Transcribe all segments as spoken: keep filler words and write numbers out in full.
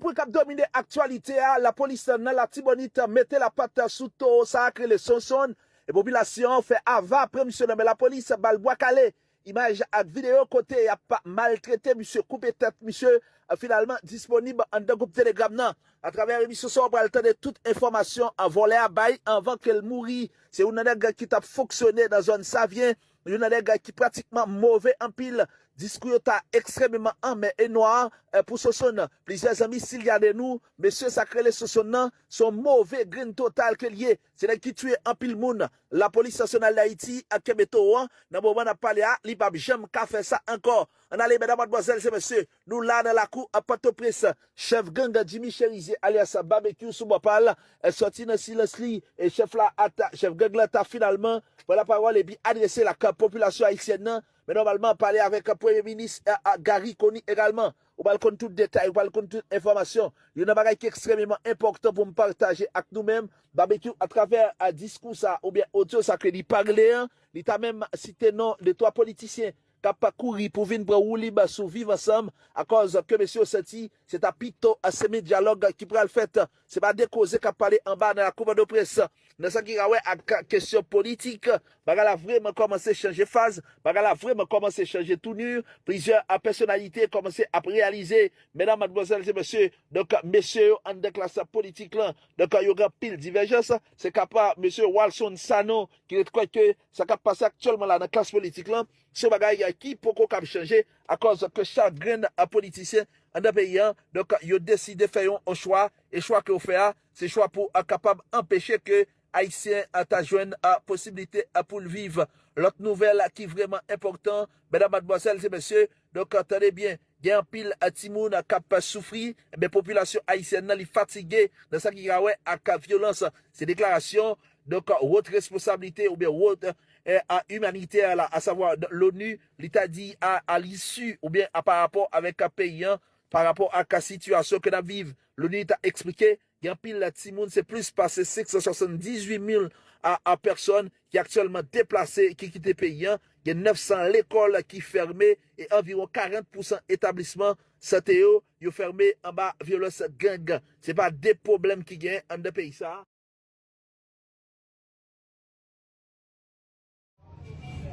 pwen k ap domine aktyalite a, lapolis nan Latibonit mete lapat sou towo sa a k rele Sonson, e popilasyon an fè ava apre misye nan men lapolis, ba l bwa kale. Imaj ak videyo kote y ap maltrete misye, koupe tèt misye, finalman disponib anndan gwoup Telegram nan. Atravè emisyon sa a, w pral tande tout enfòmasyon vòlè a bay anvan ke l mouri. Se youn nan nèg ki t ap fonksyone nan zòn Savyen, youn nan nèg ki pratikman move anpil. Diskou yo ta ekstrèmeman anmè e nwa, eh, pou Sonson. Plizyè zanmi silyane nou, mesye sa k rele Sonson nan, se yon move grenn total ke l ye. Se nèg ki tiye anpil moun. Lapolis Nasyonal Dayiti ap kenbe towo an. Nan moman n ap pale a, li p ap janm ka fè sa ankò. Ann ale, medam, madmwazèl e mesye, nou la nan lakou a Pòtoprens. Chèf gang Jimmy Cherizier, alyas Babekyou, sou bò pa l, eh, sòti nan silans li, e chèf la ata, chèf gang la ta finalman pran lapawòl epi adrese l ak popilasyon ayisyèn nan, men nòmalman pale avèk Premye Minis, eh, eh, Garry Conille egalman. Ou pral konn tout detay, ou pral konn tout enfòmasyon. Youn nan bagay ki ekstrèmeman enpòtan pou m pataje ak nou menm, Babekyou, atravè, eh, diskou sa oubyen odyo sa ke li pa regle an, li ta menm site non de twa politisyen k ap kouri pou vin pran woulib sou Viv Ansanm, akòz ke mesye yo santi se ta pito, eh, semen dyalòg ki pral fèt. Se pa de koze k ap pale anba nan lakou Pòtoprens. Nan sa ki gen a wè ak kesyon politik, bagay la vrèman kòmanse chanje faz, bagay la vrèman kòmanse chanje touni. Plizyè, eh, pèsonalite kòmanse ap reyalize, medam, madmwazèl e mesye, donk, mesye yo anndan klas politik lan, donk, yo gen anpil divèjans. Se ka pa mesye Walson Sanon ki ret kwè ke sa k ap pase aktyèlman la nan klas politik lan, se yon bagay, eh, ki poko kab chanje, akòz ke chak grenn, eh, politisyen anndan peyi an, donk, yo deside fè yon, yon chwa, e chwa ke yo fè a, se chwa pou, eh, kapab anpeche ke Ayisyen, eh, ta jwenn, eh, posiblite, eh, pou l viv. Lòt nouvèl, eh, ki vrèman enpòtan, medam, madmwazèl e mesye, donk, eh, tande byen, gen anpil, eh, timoun, eh, k ap soufri, men popilasyon ayisyèn nan, li fatige nan sa ki gen a wè ak vyolans. Se deklarasyon, donk, wòt responsablite oubyen wòt, eh, a imanitè la, asavwa l'ONU, li ta di a, a l'issue oubyen a pa rapò avèk peyi an, pa rapò ak sitiyasyon ke n ap viv. L'ONU ta eksplike, gen anpil timoun, se plis pase senk san swasanndizuit mil a, a pèsòn ki aktyèlman deplase, ki kite peyi an. Gen nèf san lekòl ki fèmen e anviwon karant pousan etablisman sante yo, yo fèmen anba vyolans gang. Se pa de pwoblèm ki genyen anndan peyi sa a.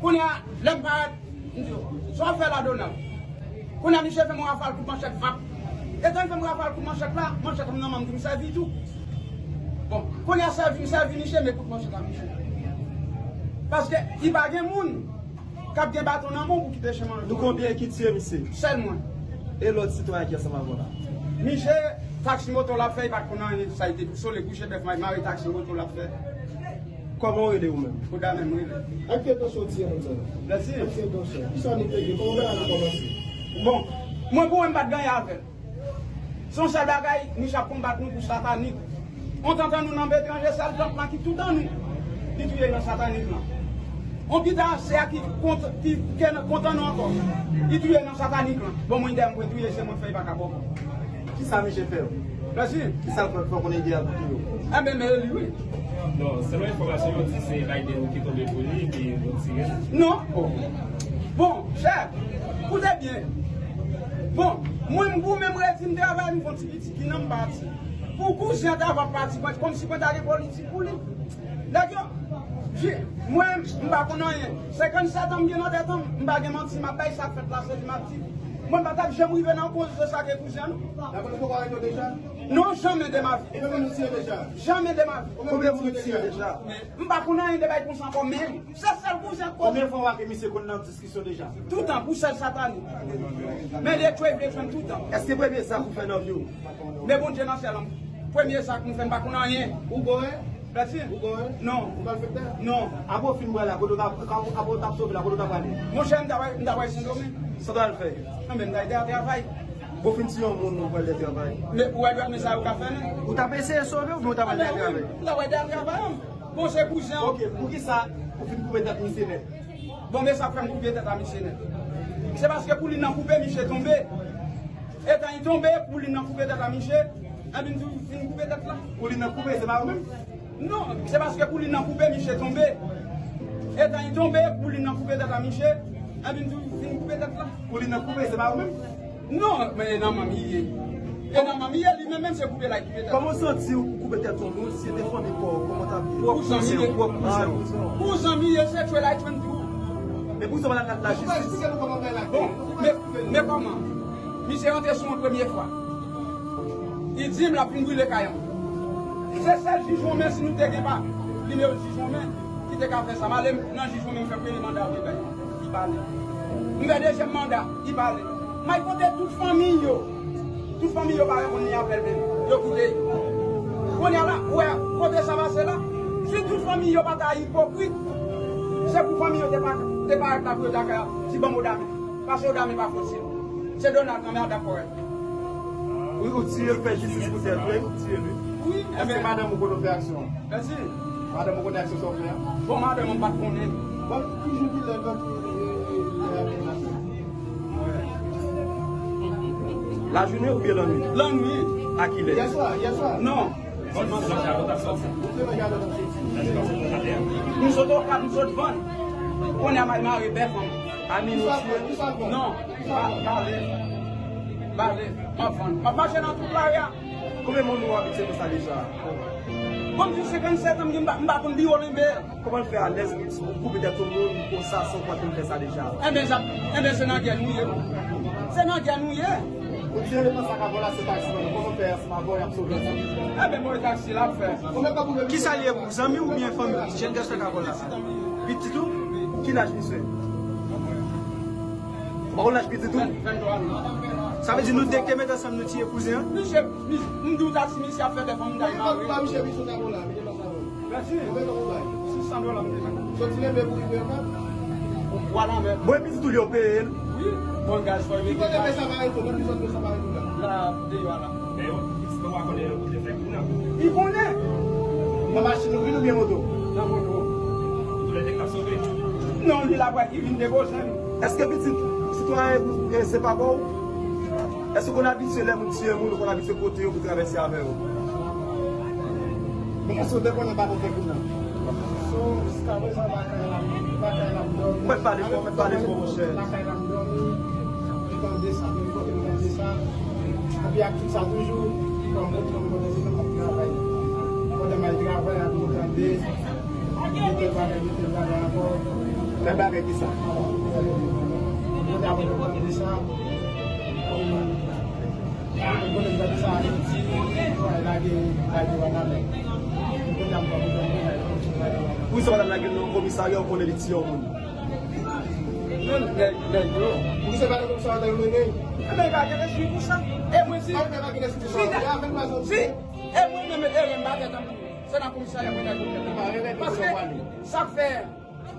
Kounye a, lè m parèt, m di yo, "Sa w ap fè la, Donald?" Kounye a, misye fè m yon rafal kout manchèt, vap. Etan l fè m rafal kout manchèt la, manchèt m nan men m, m sèvi tou. Bon, kounye a, sèvi m sèvi misye, men kout manchèt la, misye. Paske li pa gen moun k ap gen baton nan men w pou kite chemen an. Nou konbyen ki tiye misye? Sèl mwen. E lòt sitwayen ki ansanm avè w la? Misye, taksi moto l ap fè, li pa t konn anyen. Sa, li te sou le kouche bèf, mare taksi moto l ap fè. Kòman w rele ou menm? Kouda menm rele. Ak ki entansyon w tiye moun sa yo? Mèsi. Ak ki entansyon? Kisa nou te gen? Kòman bagay la kòmanse? Bon, mwen pou mwen m pa t gen anyen avè l. Se yon sèl bagay, misye ap konbat nou pou satanik. On tantan nou nan etranje, sèl tank lan ki tout an nou. Li touye nan satanik lan. On pita se a ki kont, ki, ki kontan nou ankò. Li touye nan satanik lan. Bon, mwen dèyè m pou touye, se mwen k fè, li pa ka bon. Kisa misye fè w? Mèsi. Kisa l fè w konnen ide a pou touye w? Enben, men li, wi. Non, selon enfòmasyon yo di se Biden ki tonbe pou li, epi yo tire l. Non. Bon, chèf, koute byen. Bon, mwen, m goumen, m redi, m travay, m fè yon ti piti ki nan m pati. Pou kouzen an ta va pati, mwen, kòmsi mwen ta gen politik pou li. Nèg yo, je, mwen, m pa konn anyen. Senkannsèt an m gen nan tèt an, m pa gen manti, m ap bay sa k fèt la, se li m ap di. Mwen, m pa t ap janm rive nan koze sa ke kouzen an, non. Lapolis poko arete w deja? Non, jamais de ma vie. Konbyen moun ou tiye deja? Jamais de ma vie. Konbyen moun ou tiye deja? M pa konn anyen de bagay konsa ankò, men se sèl kouzen k konn. Konbyen fwa w ak misye konn nan diskisyon deja? Toutan, pou sèl satanik. Men li vle jwenn toutan. Èske premye zak ou fè nan vi w? Men Bondye nan syèl la, premye zak m fè, m pa konn anyen. Ou bwè? Pèdi? Ou bwè? Non. Ou pral fè tè? Non. Apre w fin bwè la, kote w t ap, apre w t ap sove la, kote w t ap prale? Monchè, m ta pral, m ta pral Sendomeng. Sa w t al fè? Anben, m ta al travay. Bon, fin tiye yon moun, ou pral travay. Men ou wè dwèt men sa yo ka fè, non? Ou t ap eseye sove oubyen ou t ap al travay? M ta pral travay. Bon, se kouzen an. Ok, poukisa ou fin koupe tèt misye nèt? Bon, men sa k fè m koupe tèt a misye nèt. Se paske koulin nan koupe, misye tonbe. Etan li tonbe, koulin nan koupe tèt a misye. Epi m di w fin koupe tèt la. Koulin nan koupe, se pa ou menm? Non, se paske koulin nan koupe, misye tonbe. Etan li tonbe, koulin nan koupe tèt a misye. Epi m di w fin koupe tèt la. Koulin nan koupe, se pa ou menm? Non, men nan manm li ye. E nan manmi ye li menm, menm se koupe l ak koupe tèt. Kòman w santi w koupe tèt yon moun, si se te fanmi pa w, kòman w t ap ye? Pou zanmi ye. Pou zanmi ye, se tchwe l a twenty two. Men pou sa w pa al nan lajistis. Bon, men, men kòman? Misye rantre sou mwen premye fwa. Li di m l ap vin brile kay an. Se sèl jij Women, si nou te gen pa nimewo jij Women, ki te ka fè sa. M ale nan jij Women, m fè premye manda, li bay. Li pa ale. M fè dezyèm manda, li pa ale. M al kote tout fanmi yo. Tout fanmi yo pa reponn li apèl menm. Yo kite. Kounye a la, ou wè kote sa pase la? Si tout fanmi yo pa ta ipokrit, se pou fanmi yo te pa, te parèt la pou yo ta ka di ban m Odame. Pase Odame pa fasil. Se Donald nan men a dakò. Wi, ou tiye l, fè jistis pou tèt, wi, ou tiye l, wi. Wi, èske madanm ou konn fè aksyon? Mèsi. Madanm ou konn aksyon sa w fè a? Bon, madanm mwen pa t konnen. Bon, ki jou ki lè nan ki lè a te pase? Lajounen oubyen lannwit? Lannwit. A ki lè? Yèswa, yèswa. Non. Ou te nan jaden w t ap soti? M sot Okap, m sot vann. Kounye a m al mare bèf an. A minwi. Non. Ba-, bale. Bale. M ap vann. M ap mache nan tout lari a. Konbyen moun ou abitye konsa deja? Bon, m gen senkannsèt an, m gen, m pa, m pa konn biwo lenbe. Kòman l fè alèz pou, pou koupe tèt yon moun konsa san w pa konn fè sa deja? Enben, sa, enben, se nan gè nou ye. Se nan gè nou ye. Ou di yo depann sa k ap vòlè se taksi nan men. Kòman fè ansanm avè w y ap sove ansanm? Enben, bon, e taksi l ap fè. Kisa l ye pou zanmi oubyen fanmi? Jèn gason k ap vòlè la. Pitit ou? Ki laj misye? Ou pa konn laj pitit ou? Venntwa an. Sa vle di nou de k te met ansanm nou tiye kouzen an? Misye, misye, m di w taksi misye ap fè bèf an, m ta mare. Misye, misye, Mèsi. Konbyen tan pou bay? Sis san dola m te bay. Soti leve pou rive Okap? Bò lanmè. Bon, epi tou yo peye l. Wi. Bon, gaz fò yo. Ki kote peye sa pa reto? Nan ki zòn peye sa pa reto la? La, deyò a la. Men yo, pitit ou pa konnen kote fè kou nan. Li konnen. Nan machin ou vin oubyen moto? Nan moto. Tou lè de k ap sove? Non, li la pral ki vin depoze m. Èske pitit sitwayen e se papa w? Èske w konn abitye lè moun tiye moun, ou konn abitye kote yo pou travèse avè yo? Bon, èske w te konnen papa w fè kou nan? So, jiskaprezan, lakay la, lakay la m dòmi. Ou mèt pale fò, ou mèt pale fò, monchè. Lakay la m dòmi. M tande sa, men kote m tande sa. Epi ak tout sa toujou, kòm moun, kòm kote se nan m ap travay. Kote m al travay, ak m tande. Mete bagay, mete bagay ankò. Fè bagay ki sa? Mwen ta vle konn sa. Mwen ta vle sa Ayiti, lage, lage Wanament. Mwen ta vle konn lage Wanament. Pou sa w lage nan komisarya, ou konnen li tiye yon moun. Non, nèg, nèg yo. Pou ki se pa nan komisarya, yo mennen? Enben, pa gen lespri pou sa. E mwen si, si, si, e mwen menm, e mwen pa tèt anpil. Se nan komisarya mwen ta jwenn tèt anpil. Paske, sa k fè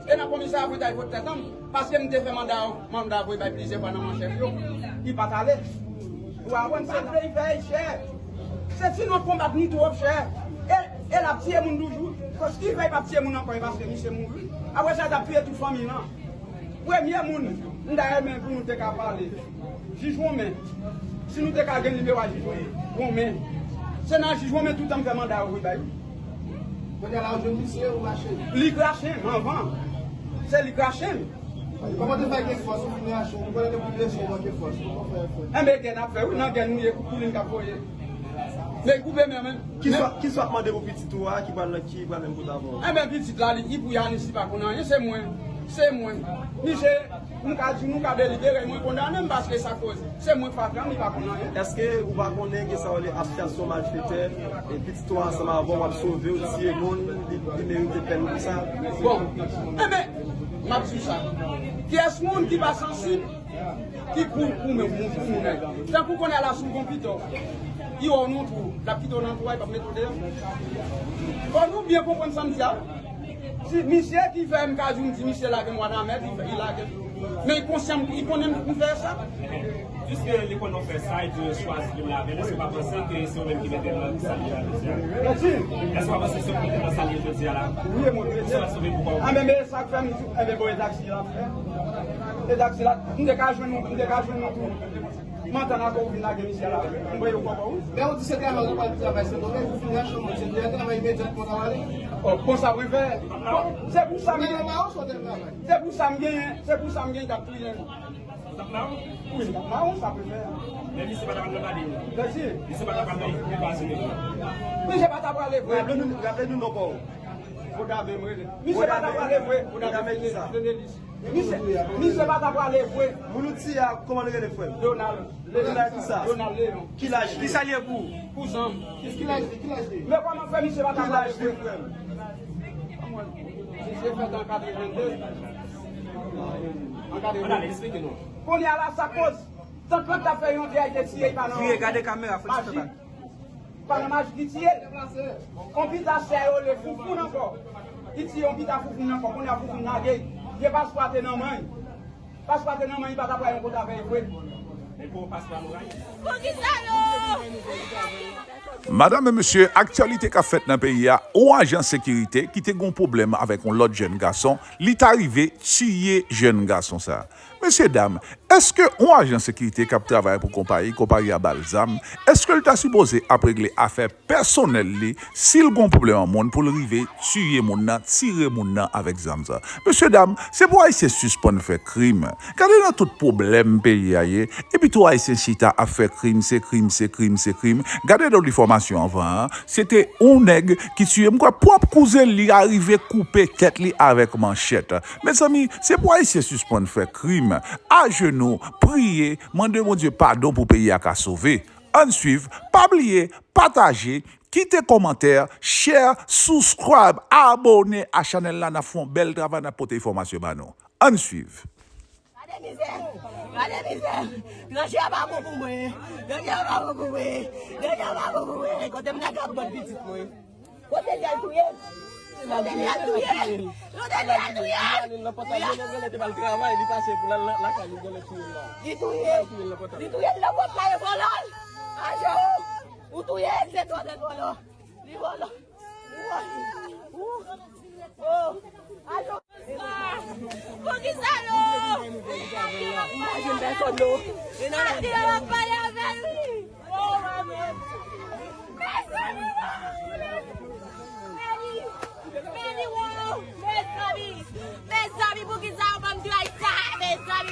E nan komisarya pou ta jwenn tèt anpil, paske m te fè manda, manda voye bay plizyè fwa nan men chèf yo, li pa t ale. Ou pa konprann sa k fè li fè chè. Se ti nou konbat nou twòp chè. E, e l ap tiye moun toujou. Paske li fè li p ap tiye moun ankò, e paske misye mouri. Apre sa, l t ap tiye tout fanmi l lan. Premye moun, m ta renmen pou nou te ka pale. Jij Women. Si nou te ka gen nimewo a jij Women. Se nan jij Women tout tan m fè manda yo voye bay. Kounye a la, ou jwenn misye, ou rache l. Li k rache m anvan. Se li k rache m. Kòman te fè gen fòs, ou fin rache l? Ou konnen depi blese, ou manke fòs. Ou konn fè fè. Enben, gè n ap fè, wi, nan gè nou ye, koulin k ap voye. Men koupe men, men. Ki sa, ki sa w ap mande pou pitit ou a, ki pral, ki pral menm kote avè w? Enben, pitit la, li, li pou y ale, si pa konn anyen, se mwen. Se mwen. Misye, m ka di, nou ka delibere, mwen kondane m paske sa koze. Se mwen fatra m, li pa konn anyen. Èske ou pa konnen gen sa w rele asosyasyon malfetè, e pitit ou ansanm avè w ap sove w, tiye moun, li, li merite pèn pou sa? Bon, enben, m ap di w sa. Kiyès moun ki pa sansib? Ki pou, pou men, pou, pou moun. Tankou kounye a la, si w gon pitò, li wè w nan twou, l ap kite w nan twou a, li p ap mete w deyò. Fò nou byen konprann sa m di a. Si misye ki fè m ka di w, m di misye lage m Wanament, li fè, li lage m. Men li konsyan, li konnen m fè sa. Piske li konnen w fè sa, e di w chwazi pou l lave l, èske w pa panse ke se ou menm ki mete l nan sa l ye la jodi a? Mèsi. Èske w pa panse se ou ki mete l nan sa l ye jodi a la? Wi, e mwen ki mete l. Pou sa l ap sove pou kò w. A, men, men sa k fè m di w, enben, bon, e taksi l ap fè. E taksi la, m te ka jwenn nou, m te ka jwenn nou tou. M antann avè w vin lage misye la. M voye w kòkò, wi. Men ou di se travay ou pral travay Sendomeng, ou fin rache yon moun, se travay imedyatman w ap ale. Oh, konsa pou l fè. Bon, se pou sa m genyen. Se pou sa m genyen, se pou sa m genyen, t ap touye m. Wi, m t ap mawon, sa pe fè. Men misye pa ta pral nan badi. Misye pa ta pral nan ekip li pase. Misye pa ta prale vre. Raple nou, raple nou non pa w. Vodave m rele. Misye pa ta prale vre. Vodave kisa? Misye, misye pa ta prale vre. Moun ou di a, kòman l rele, frè m? Donald. Donald kisa? Donald Leon. Ki laj li? Kisa l ye pou ou? Kouzen m. Ki laj li? Ki laj li? Men kòman fè misye pa ta prale vre? Ki laj li, frè m? Misye fèt an katrevenn de. An katrevenn de. Kounye a la, sa koz? Tant lan t ap fè yon vyèj, te tiye l pa nan maji. Gade kamera, fò ti fè bak. Pa nan maji ki tiye l. On pita sè yo le foufoun ankò. Li tiye on pita foufoun ankò. Kounye a foufoun lage l. Vye paspwa te nan men l. Paspwa te nan men l, li pa t ap pran yon kout avè l vre. Men pou paspwa nou rayi. Poukisa yo? Madanm e mesye, aktyalite k ap fèt nan peyi a, yon ajan sekirite ki te gen yon pwoblèm avèk yon lòt jèn gason, li ta rive tiye jèn gason sa. Mesye dam, èske yon ajan sekirite k ap travay pou konpayi, konpayi a ba l zam, èske l ta sipoze ap regle afè pèsonèl li si l gen yon pwoblèm ak moun pou l rive tiye moun nan, tire moun nan avèk zam sa? Mesye dam, se pou Ayisyen sispann fè krim. Gade nan tout pwoblèm peyi a ye, epi tou Ayisyen chita ap fè krim, se krim, se krim, se krim. Gade dòt enfòmasyon anvan an, se te yon nèg ki tiye, m kwè pwòp kouzen li a rive koupe tèt li avèk manchèt. Mezanmi, se pou Ayisyen sispann fè krim. Ajenou, priye, mande Bondye padon pou peyi a ka sove. Ann swiv, pa bliye, pataje, kite kòmantè, share, subscribe, abòne a chanèl la, n ap fè yon bèl travay, n ap pote enfòmasyon ba nou. Ann swiv. Gade mizè, gade mizè. Granje a pa bon pou mwen. Granje a pa bon pou mwen. Granje a pa bon pou mwen. Kote m ta ka pran pitit mwen? Kote li al touye l? Kote li al touye l? Kote li al touye l? Li al nan pòtay, li rele te ba l travay, li pase pou l al lakay li, genlè touye l la. Li touye l. Li touye l nan pòtay, vòlò. Aje ou. Ou touye l, se twò de vòlò. Li vòlò. Li vòlò. Ou. Oh. Aje ou. Poukisa non? Mwen pa jwenn pèsòn non. Mwen pa jwenn pèsòn non. Mwen pa jwenn pèsòn non. Mezanmi, mezanmi, mezanmi, poukisa yo ban m trayi sa? Mezanmi,